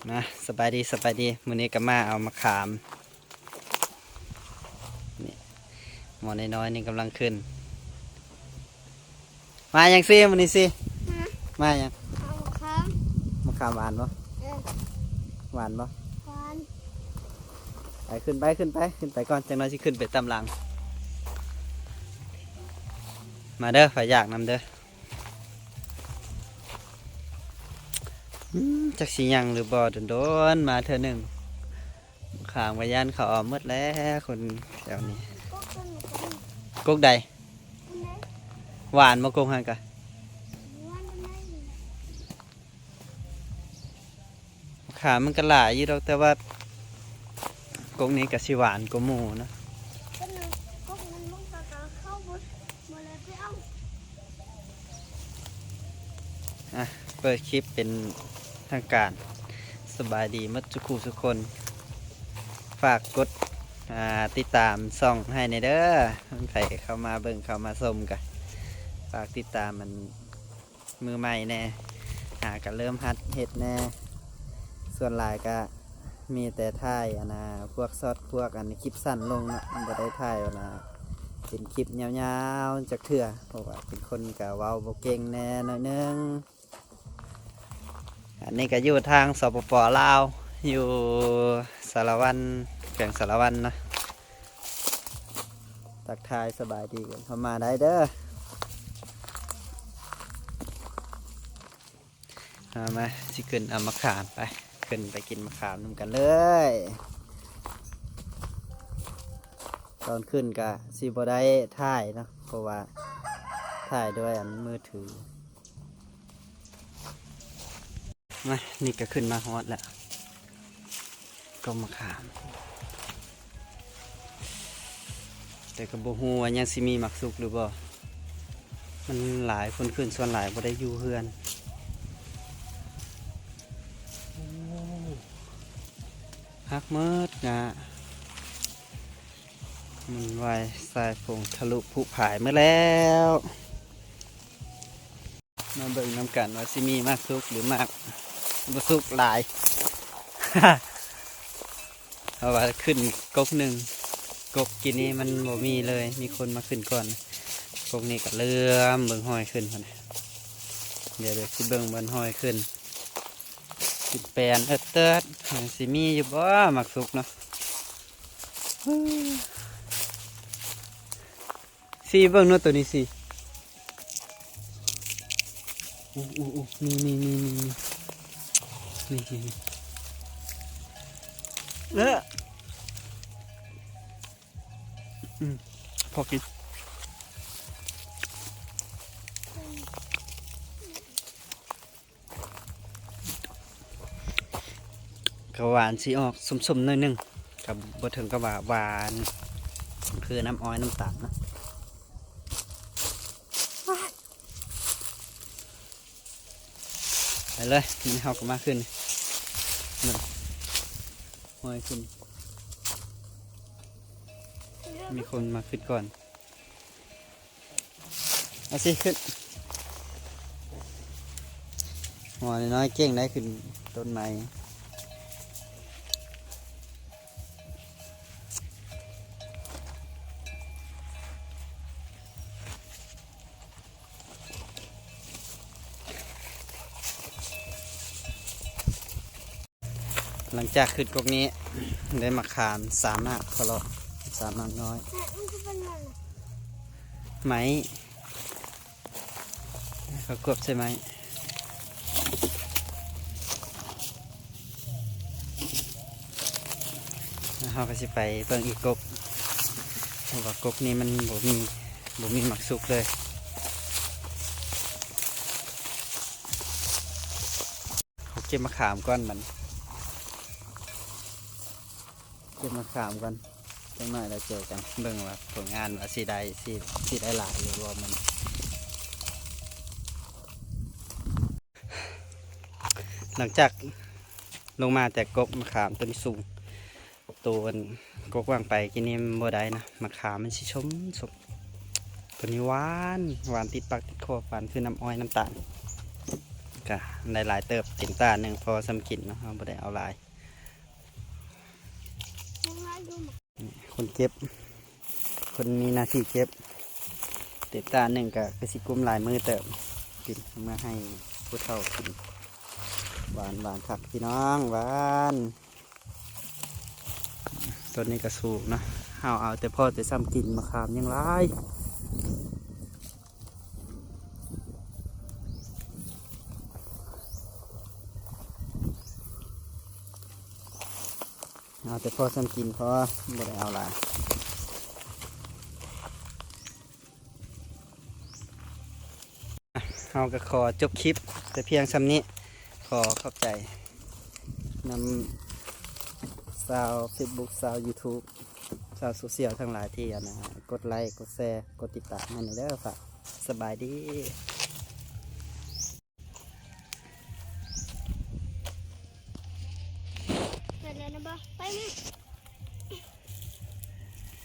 ມາ ສະບາຍດີ ສະບາຍດີ ມື້ນີ້ກໍມາເອົາມະຂາມ ນີ້ ໝໍ້ນ້ອຍໆນີ້ກຳລັງຂຶ້ນ ມາຫຍັງຊິ ມື້ນີ້ຊິ ຮະ ມາຫຍັງ ເອົາມະຂາມ ມະຂາມຫວານບໍ່ ເອີ ຫວານບໍ່ ຫວານ ໄປ ຂຶ້ນໄປ ຂຶ້ນໄປ ຂຶ້ນໄປກ່ອນ ຈັກໜ່ອຍຊິຂຶ້ນໄປຕາມຫຼັງ ມາເດີ ໃຜຢາກນຳເດີ. ອືມ ຈັກຊິຍັງຫຼືບໍ່ ດົນໆມາເທື່ອໜຶ່ງ ຂ້າງວ່າຢ້ານເຂົາເອົາໝົດແລ້ວ ຄົນແຖວນີ້ ກົກໃດ ຫວານບໍ່ ກົກຫັ້ນກະ ຂາມັນກໍຫຼາຍຢູ່ດອກ ແຕ່ວ່າກົກນີ້ກໍຊິຫວານກວ່າໝູ່ນະ ກົກນັ້ນ ກົກນັ້ນມັນກໍເຂົ້າບໍ່ ບໍ່ໄດ້ໄປເອົາ ອ່ະ ເປີດຄລິບເປັນທາງການ ສະບາຍດີໝົດທຸກຄູ່ທຸກຄົນ ຝາກກົດ ອ່າ ຕິດຕາມຊ່ອງໃຫ້ແດ່ເດີ ໃຜເຂົ້າມາເບິ່ງເຂົ້າມາຊົມກະ ຝາກຕິດຕາມ ອັນ ມືໃໝ່ແດ່ ຫາກະເລີ່ມຫັດເຮັດແດ່ ສ່ວນຫຼາຍກະມີແຕ່ຖ່າຍ ອັນນ່າ ພວກຊັອດ ພວກ ອັນ ຄລິບສັ້ນລົງເນາະ ບໍ່ໄດ້ຖ່າຍ ອັນນ່າ ເປັນຄລິບຍາວໆຈັກເທື່ອ ເພາະວ່າເປັນຄົນກະເວົ້າບໍ່ເກັ່ງແດ່ໜ້ອຍໜຶ່ງ. ອັນນີ້ກະຢູ່ທາງ ສປປ ລາວ ຢູ່ສາລະວັນ ແຂວງສາລະວັນເນາະ. ທັກທາຍສະບາຍດີກັນເຂົ້າມາໄດ້ເດີ ເອົາມາ ຊິຂຶ້ນເອົາມະຂາມໄປ ຂຶ້ນໄປກິນມະຂາມນຳກັນເລີຍ ຕອນຂຶ້ນກະຊິບໍ່ໄດ້ຖ່າຍເນາະ ເພາະວ່າຖ່າຍດ້ວຍ ອັນ ມືຖື. ມາ ນີ້ກໍຂຶ້ນມາຮອດແລ້ວ ກໍມະຂາມ ແຕ່ກໍບໍ່ຮູ້ວ່າຍັງຊິມີໝາກສຸກຫຼືບໍ່ ມັນຫຼາຍ ຄົນຂຶ້ນສ່ວນຫຼາຍບໍ່ໄດ້ຢູ່ເຮືອນ ໂອ້ ຫັກໝົດງາ ໝຸ່ນໄວ ສາຍຝົງທະລຸຜຸພາຍໝົດແລ້ວ. ມາເບິ່ງນຳກັນວ່າຊິມີໝາກສຸກ ຫຼື ໝາກບໍ່ສຸກຫຼາຍ ເພາະວ່າຂຶ້ນກົກໜຶ່ງ ກົກກີ້ນີ້ມັນບໍ່ມີເລີຍ ມີຄົນມາຂຶ້ນກ່ອນ ກົກນີ້ກໍເຫຼື້ອມເບິ່ງຮອຍຂຶ້ນພຸ້ນ ດຽວ ດຽວຊິເບິ່ງເບິ່ງຮອຍຂຶ້ນ ຂຶ້ນແປນເອີດເຕີດ ຊິມີຢູ່ບໍ່ໝາກສຸກເນາະ. ຊີເບິ່ງເນາະ ໂຕນີ້ຊີ ໂອ້ ໂອ້ ໂອ້ ນີ້ ນີ້ ນີ້ ນີ້ ນີ້ ນີ້ ເອີ ອືມ ພໍກິນ. ກໍຫວານຊິອອກສົ້ມໆໜ້ອຍໜຶ່ງ ກໍບໍ່ເຖິງກັບວ່າຫວານ ຄືນ້ຳອ້ອຍນ້ຳຕານນະ. ໄປເລີຍ ມື້ນີ້ເຮົາກໍມາຂຶ້ນ ນີ້ ຮອຍຂຶ້ນ ມີຄົນມາຂຶ້ນກ່ອນ. ເອົາຊິຂຶ້ນ ຫົວນ້ອຍໆເກັ່ງໄດ້ຂຶ້ນຕົ້ນໄມ້. ຫຼັງຈາກຂຶ້ນກົກນີ້ ໄດ້ໝາກຂາມສາມໝາກ ຂໍລອງ ສາມໝາກນ້ອຍ ແມ່ ມັນຄືເປັນຫຍັງ ໄມ້ ເຂົາກວບໃສ່ໄມ້ ແລ້ວເຮົາກໍຊິໄປເບິ່ງອີກກົກ ເພາະວ່າກົກນີ້ມັນບໍ່ມີ ບໍ່ມີໝາກສຸກເລີຍ. ເຮົາເກັບມະຂາມກ່ອນບັດນີ້ ເກັບມະຂາມກ່ອນ ຈັກໜ້ອຍແລ້ວເຈີກັນ ເບິ່ງວ່າຜົນງານວ່າຊິໄດ້ ຊິ ຊິໄດ້ຫຼາຍຫຼືບໍ່ມື້ນີ້. ຫຼັງຈາກລົງມາແຕ່ກົກມະຂາມຕົ້ນສູງ ໂຕອັນກົກຫວ່າງໄປກີ້ນີ້ມັນບໍ່ໄດ້ນະ ໝາກຂາມມັນຊິສົ້ມໆ ໂຕນີ້ຫວານ ຫວານຕິດປາກຕິດຄໍ ຫວານຄືນ້ຳອ້ອຍນ້ຳຕານ. ກະໄດ້ຫຼາຍເຕີບ ເຕັມຕາໜຶ່ງ ພໍສ່ຳກິນເນາະ ເຮົາບໍ່ໄດ້ເອົາຫຼາຍ. ຄົນເກັບ ຄົນມີໜ້າທີ່ເກັບ ເຕັມຕາໜຶ່ງກະຄືຊິກຸ້ມຫຼາຍມື້ເຕີບ ກິນເອົາມາໃຫ້ຜູ້ເຖົ້າກິນ. ຫວານ ຫວານຄັກພີ່ນ້ອງ ຫວານ. ຕົ້ນນີ້ກະສູງເນາະ ເຮົາເອົາແຕ່ພໍແຕ່ສ່ຳກິນ ມະຂາມຍັງຫຼາຍ. ເອົາແຕ່ພໍສ່ຳກິນ ເພາະວ່າບໍ່ໄດ້ເອົາຫຼາຍ. ເຮົາກະຂໍຈົບຄລິບແຕ່ພຽງສ່ຳນີ້. ຂໍຂອບໃຈນຳຊາວເຟສບຸກ ຊາວຢູທູບ ຊາວໂຊຊຽວທັງຫຼາຍທີ່ ອັນນ່າ ກົດໄລ ກົດແຊ ກົດຕິດຕາມໃຫ້ແດ່ເດີ. ຝາກ ສະບາຍດີ. ເປີດແລ້ວນະບໍ? ໄປແມ່.